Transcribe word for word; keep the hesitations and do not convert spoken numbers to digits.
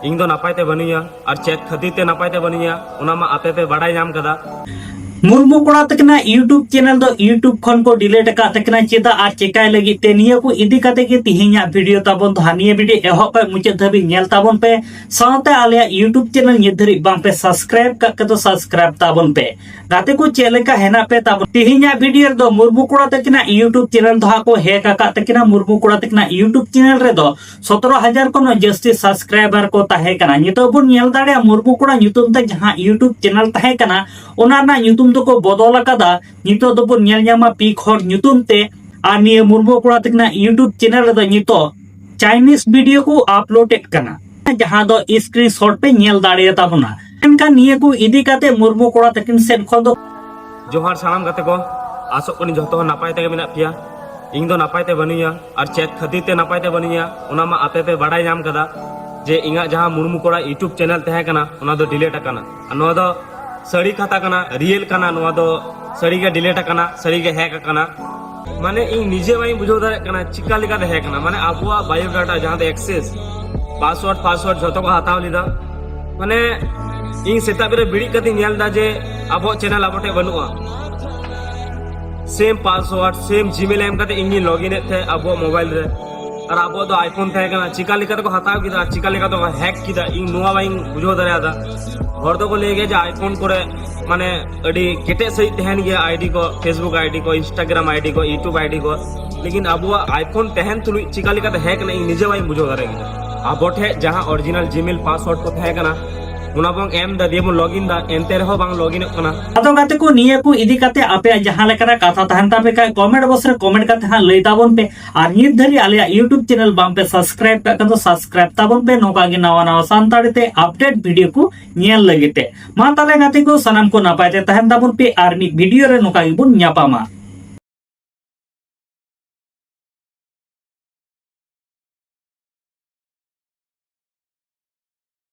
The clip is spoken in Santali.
ᱤᱧ ᱫᱚ ᱱᱟᱯᱟᱭ ᱛᱮ ᱵᱟᱹᱱᱩᱧᱟ, ᱟᱨ ᱪᱮᱫ ᱠᱷᱟᱹᱛᱤᱨ ᱛᱮ ᱱᱟᱯᱟᱭ ᱛᱮ ᱵᱟᱹᱱᱩᱧᱟ, ᱚᱱᱟ ᱢᱟ ᱟᱯᱮ ᱯᱮ ᱵᱟᱰᱟᱭ ᱧᱟᱢ ᱠᱟᱫᱟ᱾ ᱢᱩᱨᱢᱩ ᱠᱚᱲᱟ ᱛᱟᱹᱠᱤᱱᱟᱜ YouTube ᱪᱮᱱᱮᱞ ᱫᱚ YouTube ᱠᱷᱚᱱ ᱠᱚ ᱰᱤᱞᱤᱴ ᱟᱠᱟᱫ ᱛᱟᱹᱠᱤᱱᱟ᱾ ᱪᱮᱫᱟᱜ ᱟᱨ ᱪᱮᱠᱟᱭ ᱞᱟᱹᱜᱤᱫ ᱛᱮ, ᱱᱤᱭᱟᱹ ᱠᱚ ᱤᱫᱤ ᱠᱟᱛᱮ ᱜᱮ ᱛᱤᱦᱤᱧᱟᱜ ᱵᱷᱤᱰᱤᱭᱳ ᱛᱟᱵᱚᱱ ᱫᱚ᱾ ᱱᱤᱭᱟᱹ ᱵᱷᱤᱰᱤᱭᱳ ᱮᱦᱚᱵ ᱠᱷᱚᱱ ᱢᱩᱪᱟᱹᱫ ᱫᱷᱟᱹᱵᱤᱡ ᱧᱮᱞ ᱛᱟᱵᱚᱱ ᱯᱮ, ᱥᱟᱶᱛᱮ ᱟᱞᱮᱭᱟᱜ YouTube ᱪᱮᱱᱮᱞ ᱱᱤᱛ ᱫᱷᱟᱹᱨᱤᱡ ᱵᱟᱝ ᱯᱮ ᱥᱟᱵᱥᱠᱨᱟᱭᱤᱵ ᱠᱟᱜ ᱠᱷᱟᱡ ᱫᱚ ᱥᱟᱵᱥᱠᱨᱟᱭᱤᱵ ᱛᱟᱵᱚᱱ ᱯᱮ᱾ ᱜᱟᱛᱮ ᱠᱚ, ᱪᱮᱫ ᱞᱮᱠᱟ ᱦᱮᱱᱟᱜ ᱯᱮ ᱛᱟᱵᱚᱱ? ᱛᱤᱦᱤᱧᱟᱜ ᱵᱷᱤᱰᱤᱭᱳ ᱨᱮᱫᱚ ᱢᱩᱨᱢᱩ ᱠᱚᱲᱟ ᱛᱟᱹᱠᱤᱱᱟᱜ YouTube ᱪᱮᱱᱮᱞ ᱫᱚ ᱦᱟᱸᱜ ᱠᱚ ᱦᱮᱠ ᱟᱠᱟᱫ ᱛᱟᱹᱠᱤᱱᱟ᱾ ᱢᱩᱨᱢᱩ ᱠᱚᱲᱟ ᱛᱟᱹᱠᱤᱱᱟᱜ YouTube ᱪᱮᱱᱮᱞ ᱨᱮᱫᱚ ᱥᱚᱛᱨᱚ ᱦᱟᱡᱟᱨ ᱠᱷᱚᱱ ᱦᱚᱸ ᱡᱟᱹᱥᱛᱤ ᱥᱟᱵᱥᱠᱨᱟᱭᱵᱟᱨ ᱠᱚ ᱛᱟᱦᱮᱸ ᱠᱟᱱᱟ᱾ ᱱᱤᱛᱚᱜ ᱵᱚᱱ ᱧᱮᱞ ᱫᱟᱲᱮᱭᱟᱜᱼᱟ, ᱢᱩᱨᱢᱩ ᱠᱚᱲᱟ ᱧᱩᱛᱩᱢ ᱛᱮ ᱡᱟᱦᱟᱸ YouTube ᱪᱮᱱᱮᱞ ᱛᱟᱦᱮᱸ ᱠᱟᱱᱟ, ᱚᱱᱟ ᱨᱮᱱᱟᱜ ᱧᱩᱛᱩᱢ ᱫᱚᱠᱚ ᱵᱚᱫᱚᱞ ᱟᱠᱟᱫᱟ᱾ ᱱᱤᱛᱚᱜ ᱫᱚᱵᱚᱱ ᱧᱮᱞ ᱧᱟᱢᱟ ᱯᱤᱠ ᱦᱚᱲ ᱧᱩᱛᱩᱢ ᱛᱮ, ᱟᱨ ᱱᱤᱭᱟᱹ ᱢᱩᱨᱢᱩ ᱠᱚᱲᱟ ᱛᱟᱹᱠᱤᱱᱟᱜ YouTube ᱪᱮᱱᱮᱞ ᱨᱮᱫᱚ ᱱᱤᱛᱚᱜ ᱪᱟᱭᱱᱤᱡᱽ ᱵᱷᱤᱰᱤᱭᱳ ᱠᱚ ᱟᱯᱞᱳᱰ ᱮᱫ ᱠᱟᱱᱟ, ᱡᱟᱦᱟᱸ ᱫᱚ ᱥᱠᱨᱤᱱᱥᱚᱴ ᱯᱮ ᱧᱮᱞ ᱫᱟᱲᱮᱭᱟᱛᱟ ᱵᱚᱱᱟ᱾ ᱢᱮᱱᱠᱷᱟᱱ ᱱᱤᱭᱟᱹ ᱠᱚ ᱤᱫᱤ ᱠᱟᱛᱮ ᱢᱩᱨᱢᱩ ᱠᱚᱲᱟ ᱛᱟᱹᱠᱤᱱ ᱥᱮᱫ ᱠᱷᱚᱱ ᱫᱚ ᱡᱚᱦᱟᱨ ᱥᱟᱱᱟᱢ ᱜᱟᱛᱮ ᱠᱚ, ᱟᱥᱚᱜ ᱠᱟᱹᱱᱟᱹᱧ ᱡᱷᱚᱛᱚ ᱦᱚᱲ ᱱᱟᱯᱟᱭ ᱛᱮᱜᱮ ᱢᱮᱱᱟᱜ ᱯᱮᱭᱟ᱾ ᱤᱧ ᱫᱚ ᱱᱟᱯᱟᱭ ᱛᱮ ᱵᱟᱹᱱᱩᱧᱟ, ᱟᱨ ᱪᱮᱫ ᱠᱷᱟᱹᱛᱤᱨ ᱛᱮ ᱱᱟᱯᱟᱭ ᱛᱮ ᱵᱟᱹᱱᱩᱧᱟ, ᱚᱱᱟ ᱢᱟ ᱟᱯᱮ ᱯᱮ ᱵᱟᱰᱟᱭ ᱧᱟᱢ ᱠᱟᱫᱟ ᱡᱮ ᱤᱧᱟᱹᱜ ᱡᱟᱦᱟᱸ ᱢᱩᱨᱢᱩ ᱠᱚᱲᱟ YouTube ᱪᱮᱱᱮᱞ ᱛᱟᱦᱮᱸ ᱠᱟᱱᱟ, ᱚᱱᱟ ᱫᱚ ᱰᱤᱞᱤᱴ ᱟᱠᱟᱱᱟ᱾ ᱟᱨ ᱱᱚᱣᱟ ᱫᱚ ᱥᱟᱹᱨᱤ ᱠᱟᱛᱷᱟ ᱠᱟᱱᱟ, ᱨᱤᱭᱮᱞ ᱠᱟᱱᱟ, ᱱᱚᱣᱟ ᱫᱚ ᱥᱟᱹᱨᱤ ᱜᱮ ᱰᱤᱞᱤᱴ ᱟᱠᱟᱱᱟ, ᱥᱟᱹᱨᱤ ᱜᱮ ᱦᱮᱠ ᱟᱠᱟᱱᱟ᱾ ᱢᱟᱱᱮ ᱤᱧ ᱱᱤᱡᱮ ᱵᱟᱹᱧ ᱵᱩᱡᱷᱟᱹᱣ ᱫᱟᱲᱮᱭᱟᱜ ᱠᱟᱱᱟ ᱪᱤᱠᱟ ᱞᱮᱠᱟᱛᱮ ᱦᱮᱠ ᱮᱱᱟ᱾ ᱢᱟᱱᱮ ᱟᱵᱚᱣᱟᱜ ᱵᱟᱭᱳᱰᱟᱴᱟ ᱡᱟᱦᱟᱸ ᱫᱚ ᱮᱠᱥᱮᱥ, ᱯᱟᱥᱣᱟᱨᱰ ᱯᱟᱥᱣᱟᱨᱰ ᱡᱷᱚᱛᱚ ᱠᱚ ᱦᱟᱛᱟᱣ ᱞᱮᱫᱟ᱾ ᱢᱟᱱᱮ ᱤᱧ ᱥᱮᱛᱟᱜ ᱵᱮᱨᱮᱫ ᱵᱤᱨᱤᱫ ᱠᱟᱛᱮᱧ ᱧᱮᱞ ᱮᱫᱟ ᱡᱮ ᱟᱵᱚᱣᱟᱜ ᱪᱮᱱᱮᱞ ᱟᱵᱚ ᱴᱷᱮᱱ ᱵᱟᱹᱱᱩᱜᱼᱟ᱾ ᱥᱮᱢ ᱯᱟᱥᱣᱟᱨᱰ, ᱥᱮᱢ ᱡᱤᱢᱮᱞ ᱮᱢ ᱠᱟᱛᱮ ᱤᱧᱤᱧ ᱞᱚᱜᱤᱱ ᱮᱫ ᱛᱟᱦᱮᱸᱫ ᱟᱵᱚᱣᱟᱜ ᱢᱳᱵᱟᱭᱤᱞ ᱨᱮ, ᱟᱨ ᱟᱵᱚᱣᱟᱜ ᱫᱚ ᱟᱭᱯᱷᱳᱱ ᱛᱟᱦᱮᱸ ᱠᱟᱱᱟ᱾ ᱪᱤᱠᱟ ᱞᱮᱠᱟ ᱛᱮᱠᱚ ᱦᱟᱛᱟᱣ ᱠᱮᱫᱟ ᱟᱨ ᱪᱤᱠᱟ ᱞᱮᱠᱟ ᱛᱮᱠᱚ ᱦᱮᱠ ᱠᱮᱫᱟ, ᱤᱧ ᱱᱚᱣᱟ ᱵᱟᱹᱧ ᱵᱩᱡᱷᱟᱹᱣ ᱫᱟᱲᱮᱭᱟᱫᱟ᱾ ᱦᱚᱲ ᱫᱚᱠᱚ ᱞᱟᱹᱭ ᱜᱮᱭᱟ ᱡᱮ ᱟᱭᱯᱷᱳᱱ ᱠᱚᱨᱮ ᱢᱟᱱᱮ ᱟᱹᱰᱤ ᱠᱮᱴᱮᱡ ᱥᱟᱺᱦᱤᱡ ᱛᱟᱦᱮᱱ ᱜᱮᱭᱟ ᱟᱭᱰᱤ ᱠᱚ, Facebook ᱟᱭᱰᱤ ᱠᱚ, Instagram ᱟᱭᱰᱤ ᱠᱚ, YouTube ᱟᱭᱰᱤ ᱠᱚ, ᱞᱮᱠᱤᱱ ᱟᱵᱚᱣᱟᱜ ᱟᱭᱯᱷᱳᱱ ᱛᱟᱦᱮᱱ ᱛᱩᱞᱩᱡ ᱪᱤᱠᱟ ᱞᱮᱠᱟᱛᱮ ᱦᱮᱠ ᱮᱱᱟ, ᱤᱧ ᱱᱤᱡᱮ ᱵᱟᱹᱧ ᱵᱩᱡᱷᱟᱹᱣ ᱫᱟᱲᱮ ᱠᱮᱫᱟ᱾ ᱟᱵᱚ ᱴᱷᱮᱡ ᱡᱟᱦᱟᱸ ᱚᱨᱤᱡᱤᱱᱟᱞ ᱡᱤᱢᱮᱞ ᱯᱟᱥᱣᱟᱨᱰ ᱠᱚ ᱛᱟᱦᱮᱸ ᱠᱟᱱᱟ, ᱚᱱᱟ ᱵᱚᱱ ᱮᱢ ᱮᱫᱟ, ᱫᱤᱭᱮ ᱵᱚᱱ ᱞᱚᱜᱤᱱ ᱮᱫᱟ, ᱮᱱᱛᱮ ᱨᱮᱦᱚᱸ ᱵᱟᱝ ᱞᱚᱜᱤᱱᱚᱜ ᱠᱟᱱᱟ᱾ ᱟᱫᱚ ᱜᱟᱛᱮ ᱠᱚ, ᱱᱤᱭᱟᱹ ᱠᱚ ᱤᱫᱤ ᱠᱟᱛᱮ ᱟᱯᱮᱭᱟᱜ ᱡᱟᱦᱟᱸ ᱞᱮᱠᱟᱱᱟᱜ ᱠᱟᱛᱷᱟ ᱛᱟᱦᱮᱱ ᱛᱟᱯᱮ ᱠᱷᱟᱡ, ᱠᱚᱢᱮᱱᱴ ᱵᱚᱠᱥ ᱨᱮ ᱠᱚᱢᱮᱱᱴ ᱠᱟᱛᱮ ᱦᱟᱸᱜ ᱞᱟᱹᱭ ᱛᱟᱵᱚᱱ ᱯᱮ᱾ ᱟᱨ ᱱᱤᱛ ᱫᱷᱟᱹᱨᱤᱡ ᱟᱞᱮᱭᱟᱜ YouTube ᱪᱮᱱᱮᱞ ᱵᱟᱝ ᱯᱮ ᱥᱟᱵᱥᱠᱨᱟᱭᱤᱵ ᱠᱟᱜ ᱠᱷᱟᱱ ᱫᱚ ᱥᱟᱵᱥᱠᱨᱟᱭᱤᱵ ᱛᱟᱵᱚᱱ ᱯᱮ, ᱱᱚᱝᱠᱟ ᱜᱮ ᱱᱟᱣᱟ ᱱᱟᱣᱟ ᱥᱟᱱᱛᱟᱲᱤ ᱛᱮ ᱟᱯᱰᱮᱴ ᱵᱷᱤᱰᱤᱭᱳ ᱠᱚ ᱧᱮᱞ ᱞᱟᱹᱜᱤᱫ ᱛᱮ᱾ ᱢᱟ ᱛᱟᱦᱞᱮ ᱜᱟᱛᱮ ᱠᱚ, ᱥᱟᱱᱟᱢ ᱠᱚ ᱱᱟᱯᱟᱭ ᱛᱮ ᱛᱟᱦᱮᱱ ᱛᱟᱵᱚᱱ ᱯᱮ, ᱟᱨ ᱢᱤᱫ ᱵᱷᱤᱰᱤᱭᱳ ᱨᱮ ᱱᱚᱝᱠᱟ ᱜᱮᱵᱚᱱ ᱧᱟᱯᱟᱢᱟ᱾